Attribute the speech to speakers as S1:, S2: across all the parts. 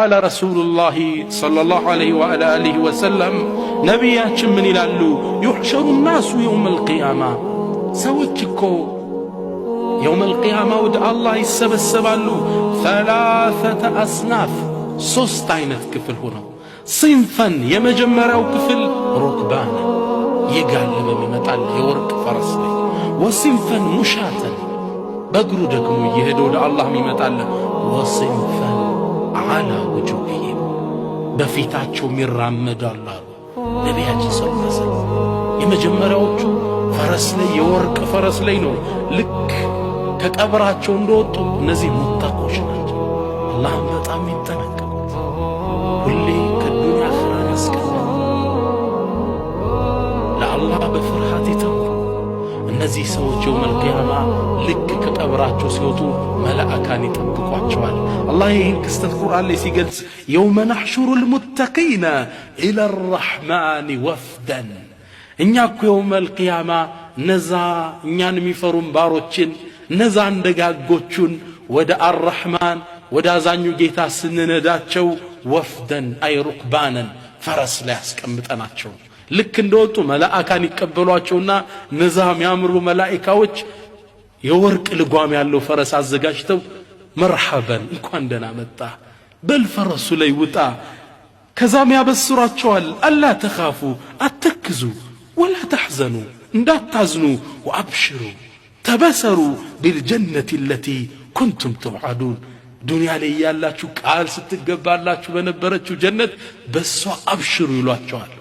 S1: قال رسول الله صلى الله عليه وعلى آله وسلم፣ ነቢያችን ምን ይላሉ? يحشر الناس يوم القيامة፣ ሰዎች እኮ يوم القيامة ወደ አላህ ይሰበሰባሉ። ثلاثة أصناف፣ ሦስት አይነት ክፍል ሆነው። صنفا፣ የመጀመሪያው ክፍል ركبانا፣ እየጋለበ ይመጣል የወርቅ ፈረስ ላይ። وصنفا مشاة፣ በእግሩ ደግሞ እየሄደ ወደ አላህ ይመጣል። وصنفا على وجوههم፣ በፊታቸው ይራመዳሉ አሉ ነቢያችን صلى الله عليه وسلم። የመጀመሪያዎቹ ፈረስ ላይ፣ የወርቅ ፈረስ ላይ ነው ልክ ከቀብራቸው እንደወጡ። እነዚህ ሙተቆች ናቸው። አላህን በጣም የሚጠነቀቁት፣ ሁሌ ከዱንያ አኽራን ያስቀደሙ፣ ለአላህ በፍርሃት የተዉ። እነዚህ ሰዎች يوم القيامة ልክ ከቀብራቸው ሲወጡ መላእካን ይጠብቋቸዋል። አላህ ይህን ክስተት ቁርአን ላይ ሲገልጽ يوم نحشر المتقين إلى الرحمن وفدا። እኛ እኮ يوم القيامة እነዛ እኛን የሚፈሩን ባሮችን፣ እነዛን ደጋጎቹን ወደ አራሕማን፣ ወደ አዛኙ ጌታ ስንነዳቸው وفدا أي ركبانا፣ ፈረስ ላይ ያስቀምጠናቸው ልክ እንደወጡ መላእካን ይቀበሏቸውና እነዛ የሚያምሩ መላኢካዎች የወርቅ ልጓም ያለው ፈረስ አዘጋጅተው مرحبا፣ እንኳን ደህና መጣ፣ በል ፈረሱ ላይ ውጣ። ከዛም ያበስሯቸዋል፣ ألا تخافوا፣ አተክዙ፣ ولا تحزنوا፣ እንዳታዝኑ፣ وأبشروا፣ ተበሰሩ፣ بالجنة التي كنتم توعدون፣ ዱንያ ላይ እያላችሁ ቃል ስትገባላችሁ በነበረችው ጀነት በእሷ አብሽሩ ይሏቸዋል።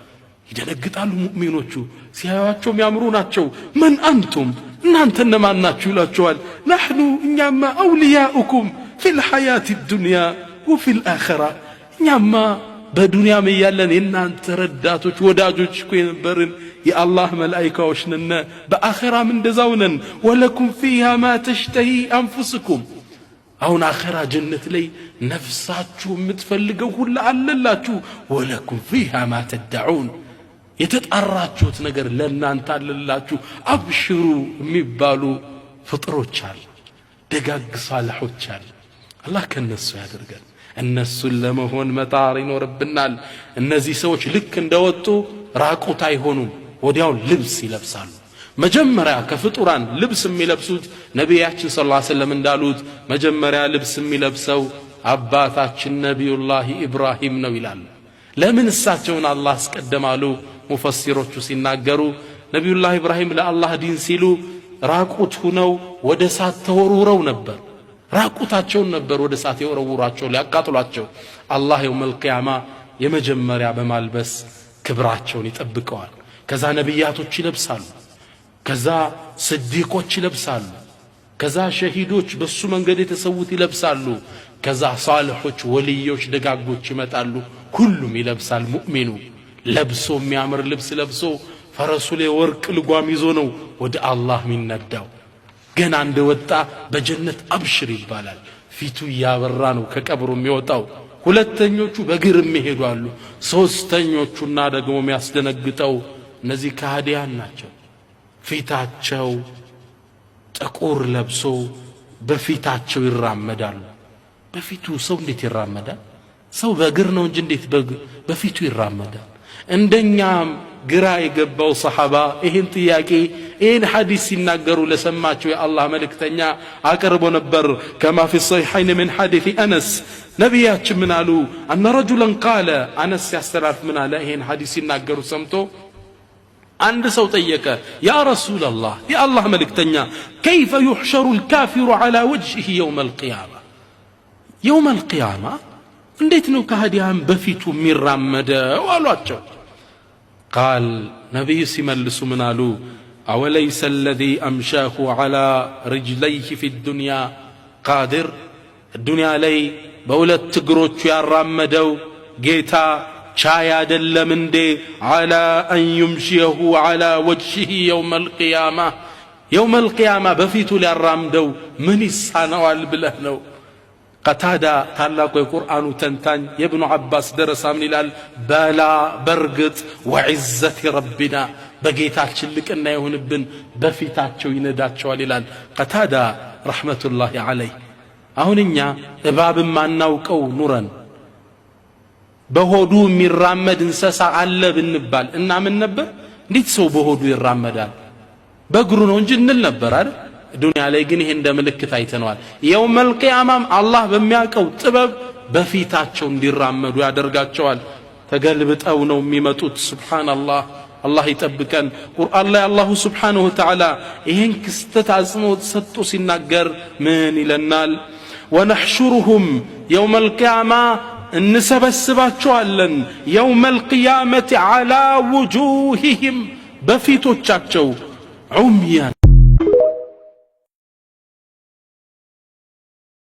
S1: ይደነግጣሉ። ሙእሚኖቹ ሲያዩአቸው የሚያምሩ ናቸው። من أنتم፣ እናንተ እነማን ናችሁ ይሏቸዋል። نحن፣ እኛማ أولياؤكم في الحياة الدنيا وفي الآخرة፣ እኛማ በዱንያም እያለን የእናንተ ረዳቶች፣ ወዳጆች እኮ የነበርን የአላህ መላኢካዎች ነን። በአኼራም እንደዛው ነን። ولكم فيها ما تشتهي أنفسكم፣ አሁን አኼራ ጀነት ላይ ነፍሳችሁ የምትፈልገው ሁላ አለላችሁ። ولكم فيها ما تدعون፣ የተጣራችሁት ነገር ለእናንተ አለላችሁ። አብሽሩ የሚባሉ ፍጥሮች አሉ፣ ደጋግ ሳልሖች አሉ። አላህ ከእነሱ ያደርገን። እነሱን ለመሆን መጣር ይኖርብናል። እነዚህ ሰዎች ልክ እንደወጡ ራቁት አይሆኑም፣ ወዲያው ልብስ ይለብሳሉ። መጀመሪያ ከፍጡራን ልብስ የሚለብሱት፣ ነቢያችን صلى الله عليه وسلم እንዳሉት፣ መጀመሪያ ልብስ የሚለብሰው አባታችን ነቢዩላህ ኢብራሂም ነው ይላሉ። ለምን እሳቸውን አላህ አስቀደማሉ? ሙፈሲሮቹ ሲናገሩ ነቢዩላህ ኢብራሂም ለአላህ ዲን ሲሉ ራቁት ሁነው ወደ እሳት ተወርውረው ነበር። ራቁታቸውን ነበር ወደ እሳት የወረውሯቸው ሊያቃጥሏቸው። አላህ يوم القيامة የመጀመሪያ በማልበስ ክብራቸውን ይጠብቀዋል። ከዛ ነቢያቶች ይለብሳሉ። ከዛ ስዲቆች ይለብሳሉ። ከዛ ሸሂዶች፣ በሱ መንገድ የተሰዉት ይለብሳሉ። ከዛ ሳልሖች፣ ወልዮች፣ ደጋጎች ይመጣሉ። ሁሉም ይለብሳል። ሙእሚኑ ለብሶ፣ የሚያምር ልብስ ለብሶ፣ ፈረሱ ላይ ወርቅ ልጓም ይዞ ነው ወደ አላህ የሚነዳው። ገና እንደወጣ በጀነት አብሽር ይባላል። ፊቱ እያበራ ነው ከቀብሩ የሚወጣው። ሁለተኞቹ በእግር የሚሄዱ አሉ። ሶስተኞቹና ደግሞ የሚያስደነግጠው እነዚህ ከሃዲያን ናቸው። ፊታቸው ጥቁር ለብሶ በፊታቸው ይራመዳሉ። በፊቱ ሰው እንዴት ይራመዳል? ሰው በእግር ነው እንጂ እንዴት በፊቱ ይራመዳል? እንደኛም ግራ የገባው ሰሓባ ይህን ጥያቄ ይህን ሐዲስ ሲናገሩ ለሰማቸው የአላህ መልእክተኛ አቅርቦ ነበር። كما في الصحيحين من حديث أنس፣ ነቢያችን ምን አሉ? أن رجلا قال፣ አነስ ሲያስተላልፍ ምን አለ? ይህን ሐዲስ ሲናገሩ ሰምቶ አንድ ሰው ጠየቀ፣ يا رسول الله፣ የአላህ መልእክተኛ፣ كيف يحشر الكافر على وجهه يوم القيامة؟ يوم القيامة እንዴት ነው ከሃዲያን በፊቱ የሚራመደው አሏቸው። قال፣ ነቢዩ ሲመልሱ ምን አሉ? أوليس الذي أمشاه على رجليه في الدنيا قادر፣ ዱንያ ላይ በሁለት እግሮቹ ያራመደው ጌታ ቻይ አይደለም እንዴ على أن يمشيه على وجهه يوم القيامة؟ يوم القيامة በፊቱ ሊያራምደው ምን ይሳነዋል ብለህ ነው? ቀታዳ፣ ታላቁ የቁርአኑ ተንታኝ፣ የብኑ አባስ ደረሳ ምን ይላል? بلى፣ በርግጥ፣ وعزة ربنا፣ በጌታችን ልቅና ይሁንብን፣ በፊታቸው ይነዳቸዋል ይላል ቀታዳ رحمة الله عليه። አሁን እኛ እባብም ማናውቀው ኑረን በሆዱ የሚራመድ እንስሳ አለ ብንባል እናምን ነበር? እንዴት ሰው በሆዱ ይራመዳል? በእግሩ ነው እንጂ እንል ነበር አይደል? ዱንያ ላይ ግን ይሄ እንደ ምልክት አይተነዋል። የውመል ቂያማም አላህ በሚያውቀው ጥበብ በፊታቸው እንዲራመዱ ያደርጋቸዋል። ተገልብጠው ነው የሚመጡት። ሱብሓነላህ፣ አላህ ይጠብቀን። ቁርአን ላይ አላሁ ስብሓነሁ ወተዓላ ይህን ክስተት አጽንኦት ሰጥቶ ሲናገር ምን ይለናል? ወነሕሹሩሁም የውመል ቂያማ፣ እንሰበስባቸዋለን፣ የውመል ቂያመቲ ዓላ ውጁሂሂም፣ በፊቶቻቸው፣ ዑምያን።